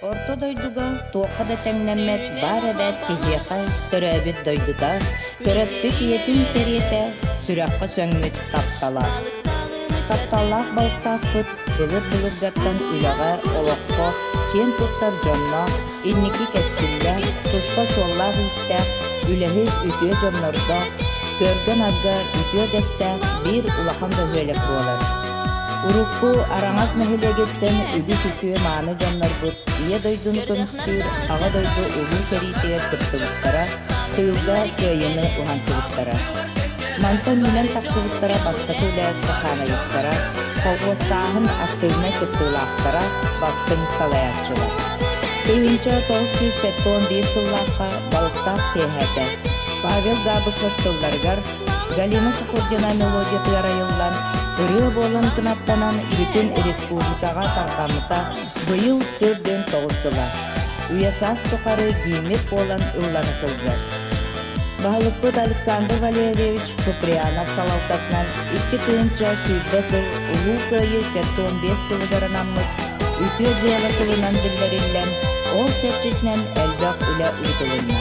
Орто дойдуга туохха да тэҥнэммэт баар эбээт киһиэхэ төрөөбүт дойдута, төрөппүт ийэтин кэриэтэ, сүрэххэ сөҥмүт таптала. Тапталлаах балыктаахпыт былыр-былыргаттан үлэҕэ, олоххо киэн туттар дьонноох, инники кэскиллээх, туспа суоллаах-иистээх, үлэһит үтүө дьоннордоох, көргө-нарга үтүө үгэстээх биир улахан бөһүөлэк буолар. Урукку Араҥас нэһилиэгиттэн үгүс үтүө мааны дьоннорбут Ийэ дойдуну көмүскүүр Аҕа дойду Улуу сэриитигэр кыттыбыттара, тыылга кыайыыны уһансыбыттара. Мантан үүнэн тахсыбыттара бастакы үлэ стахановистара, колхуостааһын актыыбынай кыттыылаахтара, бастыҥ салайааччылар. 1971 сыллаахха Балыктаах киэһэтэ Павел Габышев тылларыгар Галина Шахурдина мелодиятыгар айыллан, ырыа буолан кынаттанан бүтүн республикаҕа тарҕаммыта быйыл 49 сыла. Үйэ-саас тухары гиммит буолан ыллана сылдьар. Баһылыкпыт Александр Валерьевич Куприянов салалтатынан 2020 сыл Улуу Кыайыы 75 сылыгар анаммыт Үтүө дьыала сылынан биллэриллэн, ол чэрчитинэн элбэх үлэ ыытылынна.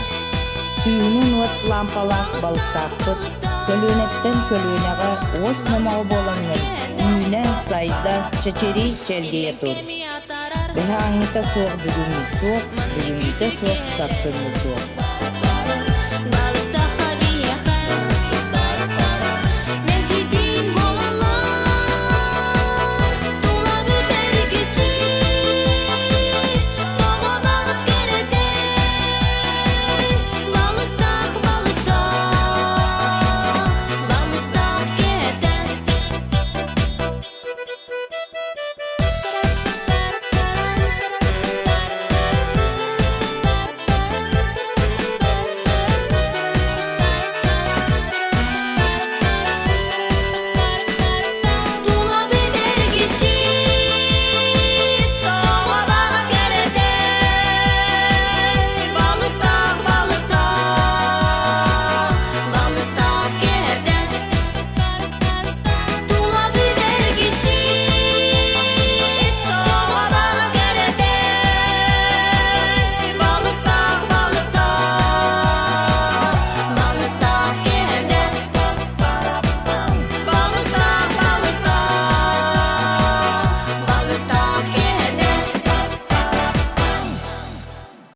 Сүүһүнэн уот лаампалаах балыктаахпыт, көлүөнэттэн көлүөнэҕэ уос номоҕо буолаҥҥын үүнэ, сайда, чэчирий, чэлгийэ тур. Бэһэ аҥҥыта суох бүгүҥҥү суох, бүгүҥҥүтэ суох сарсыҥҥы суох.